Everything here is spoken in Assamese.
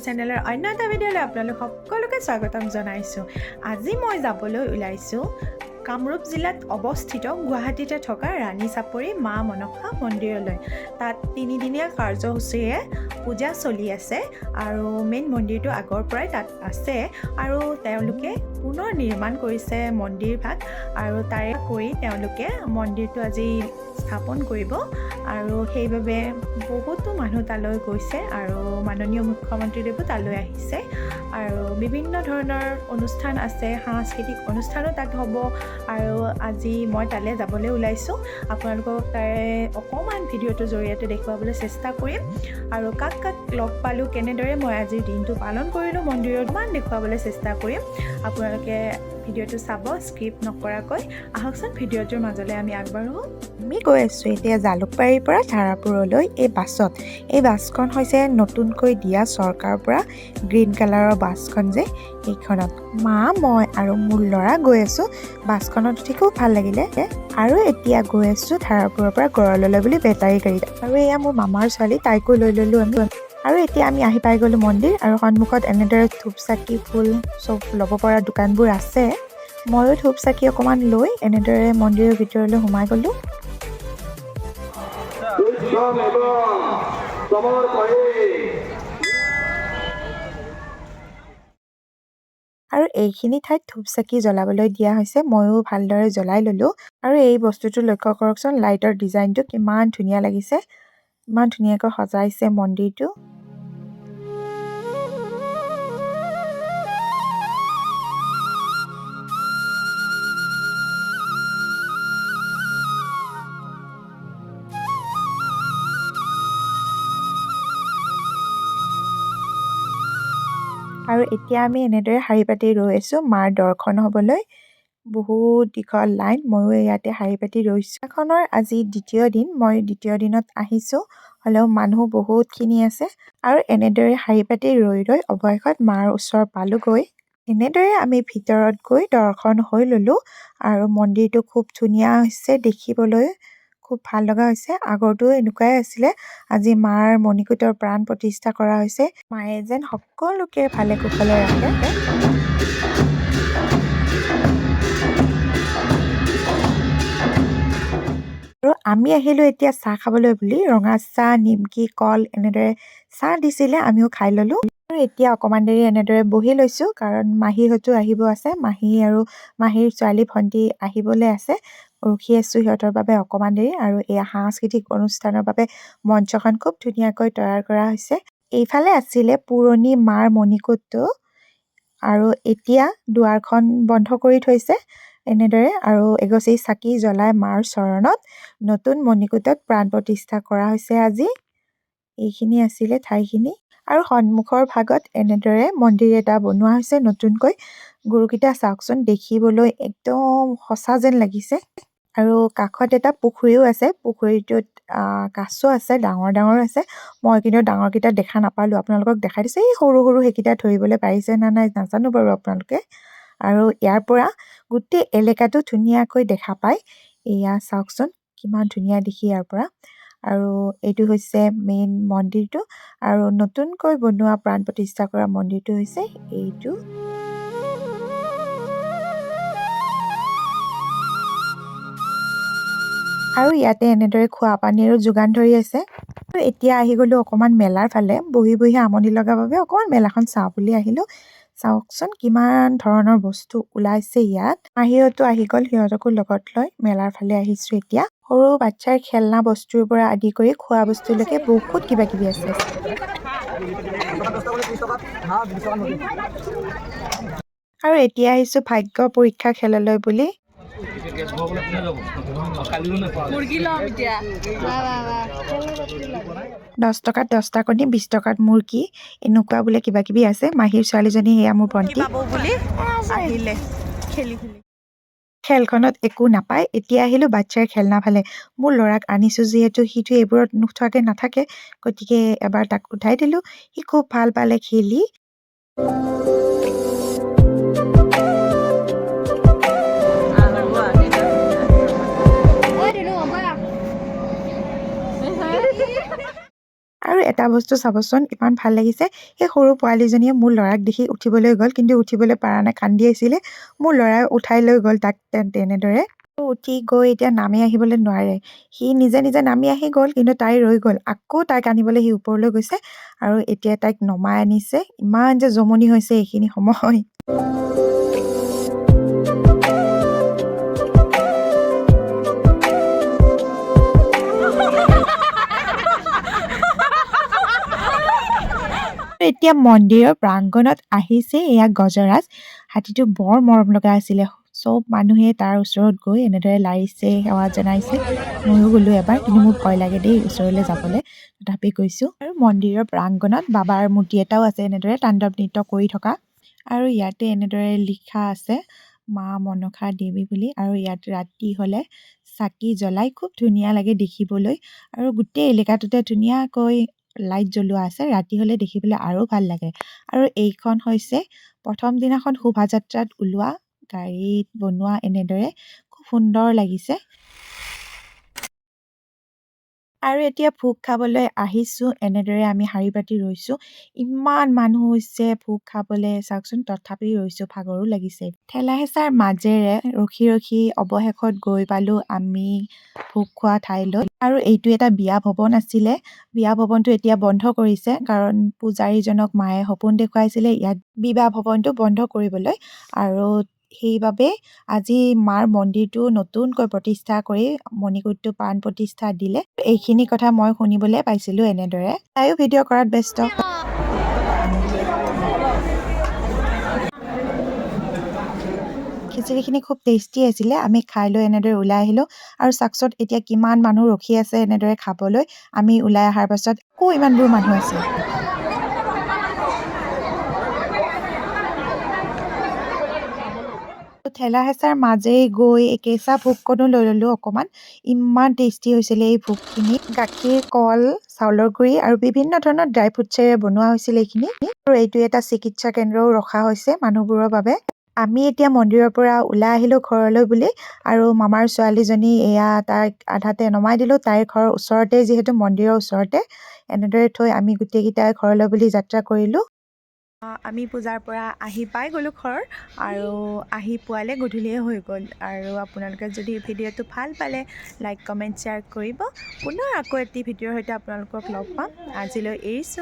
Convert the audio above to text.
চেনেলৰ অন্য এটা ভিডিঅ'লৈ আপোনালোক সকলোকে স্বাগতম জনাইছোঁ। আজি মই যাবলৈ ওলাইছোঁ কামৰূপ জিলাত অৱস্থিত গুৱাহাটীতে থকা ৰাণী চাপৰি মা মনসা মন্দিৰলৈ। তাত তিনিদিনীয়া কাৰ্যসূচীৰে পূজা চলি আছে আৰু মেইন মন্দিৰটো আগৰ পৰাই তাত আছে আৰু তেওঁলোকে পুনৰ নিৰ্মাণ কৰিছে মন্দিৰভাগ আৰু তাৰে কৰি তেওঁলোকে মন্দিৰটো আজি স্থাপন কৰিব আৰু সেইবাবে বহুতো মানুহ তালৈ গৈছে আৰু মাননীয় মুখ্যমন্ত্ৰীদেৱো তালৈ আহিছে আৰু বিভিন্ন ধৰণৰ অনুষ্ঠান আছে, সাংস্কৃতিক অনুষ্ঠানো তাত হ'ব আৰু আজি মই তালৈ যাবলৈ ওলাইছোঁ। আপোনালোকক তাৰে অকণমান ভিডিঅ'টোৰ জৰিয়তে দেখুৱাবলৈ চেষ্টা কৰিম আৰু কাক কাক লগ পালোঁ, কেনেদৰে মই আজিৰ দিনটো পালন কৰিলোঁ মন্দিৰত, অকণমান দেখুৱাবলৈ চেষ্টা কৰিম। আপোনালোকে ভিডিঅ'টো চাব স্কিপ নকৰাকৈ। আহকচোন, ভিডিঅ'টোৰ মাজলৈ আমি আগবাঢ়োঁ। আমি গৈ আছোঁ এতিয়া জালুকবাৰীৰ পৰা ধাৰাপুৰলৈ এই বাছত। এই বাছখন হৈছে নতুনকৈ দিয়া চৰকাৰৰ পৰা গ্ৰীণ কালাৰৰ বাছখন যে, সেইখনত মা, মই আৰু মোৰ ল'ৰা গৈ আছোঁ। বাছখনত উঠি খুব ভাল লাগিলে। আৰু এতিয়া গৈ আছোঁ ধাৰাপুৰৰ পৰা গড়ললৈ বুলি বেটাৰী গাড়ীত। আৰু এয়া মোৰ মামাৰ ছোৱালী, তাইকো লৈ ল'লোঁ আমি। আৰু এতিয়া আমি আহি পাই গ'লোঁ মন্দিৰ আৰু সন্মুখত এনেদৰে ধূপ, চাকি, ফুল চব ল'ব পৰা দোকানবোৰ আছে। ময়ো ধূপ চাকি অকণমান লৈ এনেদৰে মন্দিৰৰ ভিতৰলৈ সোমাই গ'লোঁ। এবং সমৰ্পয়ে। আৰু এইখিনি ঠাইত ধূপ চাকি জ্বলাবলৈ দিয়া হৈছে। ময়ো ভালদৰে জ্বলাই ল'লোঁ। আৰু এই বস্তুটো লক্ষ্য কৰকচোন, লাইটৰ ডিজাইনটো কিমান ধুনীয়া লাগিছে। ইমান ধুনীয়াকৈ সজাইছে মন্দিৰটো। আৰু এতিয়া আমি এনেদৰে শাৰী পাতি ৰৈ আছোঁ মাৰ দৰ্শন হ'বলৈ। বহুত দীঘল লাইন, ময়ো ইয়াতে শাৰী পাতি ৰৈছোঁ। এখনৰ আজি দ্বিতীয় দিন, মই দ্বিতীয় দিনত আহিছোঁ, হ'লেও মানুহ বহুতখিনি আছে। আৰু এনেদৰে শাৰী পাতি ৰৈ ৰৈ অৱশেষত মাৰ ওচৰ পালোগৈ। এনেদৰে আমি ভিতৰত গৈ দৰ্শন হৈ ল'লোঁ আৰু মন্দিৰটো খুব ধুনীয়া হৈছে দেখিবলৈ, খুব ভাল লগা হৈছে। আগৰটো এনেকুৱাই আছিলে। আজি মাৰ মণিকূটৰ প্ৰাণ প্ৰতিষ্ঠা কৰা হৈছে। মায়ে যেন সকলোকে ভালে কুশলে ৰাখে। আৰু আমি আহিলোঁ এতিয়া চাহ খাবলৈ বুলি। ৰঙা চাহ, নিমকি, কল এনেদৰে চাহ দিছিলে, আমিও খাই ল'লোঁ। আৰু এতিয়া অকণমান দেৰি এনেদৰে বহি লৈছোঁ, কাৰণ মাহীহঁতো আহিব আছে। মাহী আৰু মাহীৰ ছোৱালী ভণ্টি আহিবলৈ আছে, ৰখি আছোঁ সিহঁতৰ বাবে অকণমান দেৰি। আৰু এয়া সাংস্কৃতিক অনুষ্ঠানৰ বাবে মঞ্চখন খুব ধুনীয়াকৈ তৈয়াৰ কৰা হৈছে। এইফালে আছিলে পুৰণি মাৰ মণিকূটটো আৰু এতিয়া দুৱাৰখন বন্ধ কৰি থৈছে এনেদৰে আৰু এগছি চাকি জ্বলাই মাৰ চৰণত নতুন মণিকূটত প্ৰাণ প্ৰতিষ্ঠা কৰা হৈছে আজি। এইখিনি আছিলে ঠাইখিনি। আৰু সন্মুখৰ ভাগত এনেদৰে মন্দিৰ এটা বনোৱা হৈছে নতুনকৈ। গৰুকেইটা চাওকচোন, দেখিবলৈ একদম সঁচা যেন লাগিছে। আৰু কাষত এটা পুখুৰীও আছে। পুখুৰীটোত কাছ আছে, ডাঙৰ ডাঙৰ আছে। মই কিন্তু ডাঙৰকেইটা দেখা নাপালোঁ, আপোনালোকক দেখাই দিছোঁ। এই সৰু সৰু সেইকেইটা ধৰিবলৈ পাৰিছে নে নাই নাজানো বাৰু আপোনালোকে। আৰু ইয়াৰ পৰা গোটেই এলেকাটো ধুনীয়াকৈ দেখা পায়। এয়া চাওকচোন, কিমান ধুনীয়া দেখি ইয়াৰ পৰা। আৰু এইটো হৈছে মেইন মন্দিৰটো আৰু নতুনকৈ বনোৱা প্ৰাণ প্ৰতিষ্ঠা কৰা মন্দিৰটো হৈছে এইটো। আৰু ইয়াতে এনেদৰে খোৱা পানীৰো যোগান ধৰি আছে। আৰু এতিয়া আহি গ'লোঁ অকণমান মেলাৰ ফালে। বহি বহি আমনি লগা বাবে অকণমান মেলাখন চাওঁ বুলি আহিলোঁ। চাওকচোন, কিমান ধৰণৰ বস্তু ওলাইছে ইয়াত। মাহীহঁতো আহি গ'ল, সিহঁতকো লগত লৈ মেলাৰ ফালে আহিছোঁ এতিয়া। সৰু বাচ্ছাৰ খেলনা বস্তুৰ পৰা আদি কৰি খোৱা বস্তুলৈকে বহুত কিবা কিবি আছে। আৰু এতিয়া আহিছোঁ ভাগ্য পৰীক্ষা খেললৈ বুলি। মুৰ্গী ল'ম এতিয়া। 10 টকাত 10টা কণী, 20 টকাত মুৰ্গী, এনেকুৱা বোলে কিবা কিবি আছে। মাহীৰ ছোৱালীজনী, সেয়া মোৰ ভণ্টি। পাব বুলি আহিলে খেলি খেলি। খেলখনত একো নাপায়। এতিয়া আহিলোঁ বাচ্ছাৰ খেলনা ফালে। মোৰ ল'ৰাক আনিছোঁ যিহেতু সিটো এইবোৰত নুঠোৱাকৈ নাথাকে, গতিকে এবাৰ তাক উঠাই দিলোঁ। সি খুব ভাল পালে খেলি। ঐ ধুনু, ব'লা। আৰু এটা এটা বস্তু চাবচোন, ইমান ভাল লাগিছে। সেই সৰু পোৱালীজনীয়ে মোৰ ল'ৰাক দেখি উঠিবলৈ গ'ল, কিন্তু উঠিবলৈ পৰা নাই, কান্দি আছিলে। মোৰ ল'ৰাই উঠাই লৈ গ'ল তাক তেনেদৰে। উঠি গৈ এতিয়া নামি আহিবলৈ নোৱাৰে। সি নিজে নিজে নামি আহি গ'ল, কিন্তু তাই ৰৈ গ'ল। আকৌ তাইক আনিবলৈ সি ওপৰলৈ গৈছে আৰু এতিয়া তাইক নমাই আনিছে। ইমান যে জমনি হৈছে এইখিনি সময়। এতিয়া মন্দিৰৰ প্ৰাংগণত আহিছে এয়া গজৰাজ হাতীটো। বৰ মৰম লগা আছিলে। চব মানুহে তাৰ ওচৰত গৈ এনেদৰে লাৰিছে, সেৱা জনাইছে। ময়ো গ'লোঁ এবাৰ, কিন্তু মোৰ ভয় লাগে দেই ওচৰলৈ যাবলৈ, তথাপি গৈছোঁ। আৰু মন্দিৰৰ প্ৰাংগণত বাবাৰ মূৰ্তি এটাও আছে এনেদৰে তাণ্ডৱ নৃত্য কৰি থকা। আৰু ইয়াতে এনেদৰে লিখা আছে মা মনসা দেৱী বুলি। আৰু ইয়াত ৰাতি হ'লে চাকি জ্বলাই খুব ধুনীয়া লাগে দেখিবলৈ। আৰু গোটেই এলেকাটোতে ধুনীয়াকৈ লাইট জ্বলোৱা আছে, ৰাতি হ'লে দেখিবলৈ আৰু ভাল লাগে। আৰু এইখন হৈছে প্ৰথম দিনাখন শোভাযাত্ৰাত ওলোৱা গাড়ীত বনোৱা, এনেদৰে খুব সুন্দৰ লাগিছে। আৰু এতিয়া ভোগ খাবলৈ আহিছোঁ। এনেদৰে আমি শাৰী পাতি ৰৈছোঁ। ইমান মানুহ হৈছে ভোগ খাবলৈ, চাওকচোন। তথাপি ৰৈছোঁ, ভাগৰো লাগিছে। ঠেলা হেঁচাৰ মাজেৰে ৰখি ৰখি অৱশেষত গৈ পালোঁ আমি ভোগ খোৱা ঠাইলৈ। আৰু এইটো এটা বিয়া ভৱন আছিলে। বিয়া ভৱনটো এতিয়া বন্ধ কৰিছে, কাৰণ পূজাৰীজনক মায়ে সপোন দেখুৱাইছিলে ইয়াত বিবাহ ভৱনটো বন্ধ কৰিবলৈ। আৰু সেইবাবে আজি মাৰ মন্দিৰটো নতুনকৈ প্ৰতিষ্ঠা কৰি মণিকূটটো প্ৰাণ প্ৰতিষ্ঠা দিলে। এইখিনি কথা মই শুনিবলৈ পাইছিলোঁ এনেদৰে। তাইও ভিডিঅ' কৰাত ব্যস্ত। খিচিৰিখিনি খুব টেষ্টি আছিলে। আমি খাই লৈ এনেদৰে ওলাই আহিলোঁ। আৰু চাওকচোন, এতিয়া কিমান মানুহ ৰখি আছে এনেদৰে খাবলৈ। আমি ওলাই অহাৰ পাছত আকৌ ইমানবোৰ মানুহ আছে। ঠেলা হেঁচাৰ মাজেৰে গৈ এই কেঁচা ভোগকণো লৈ ল'লোঁ অকণমান। ইমান টেষ্টি হৈছিলে এই ভোগখিনি। গাখীৰ, কল, চাউলৰ গুড়ি আৰু বিভিন্ন ধৰণৰ ড্ৰাই ফ্ৰুটছেৰে বনোৱা হৈছিল এইখিনি। আৰু এইটো এটা চিকিৎসা কেন্দ্ৰও ৰখা হৈছে মানুহবোৰৰ বাবে। আমি এতিয়া মন্দিৰৰ পৰা ওলাই আহিলোঁ ঘৰলৈ বুলি। আৰু মামাৰ ছোৱালীজনী এয়া, তাইক আধাতে নমাই দিলোঁ, তাইৰ ঘৰৰ ওচৰতে যিহেতু, মন্দিৰৰ ওচৰতে। এনেদৰে থৈ আমি গোটেইকেইটাই ঘৰলৈ বুলি যাত্ৰা কৰিলোঁ। আমি পূজাৰ পৰা আহি পাই গ'লোঁ ঘৰ আৰু আহি পোৱালে গধূলিয়ে হৈ গ'ল। আৰু আপোনালোকে যদি ভিডিঅ'টো ভাল পালে লাইক, কমেণ্ট, শ্বেয়াৰ কৰিব। পুনৰ আকৌ এটি ভিডিঅ'ৰ সৈতে আপোনালোকক লগ পাম। আজিলৈ এৰিছোঁ।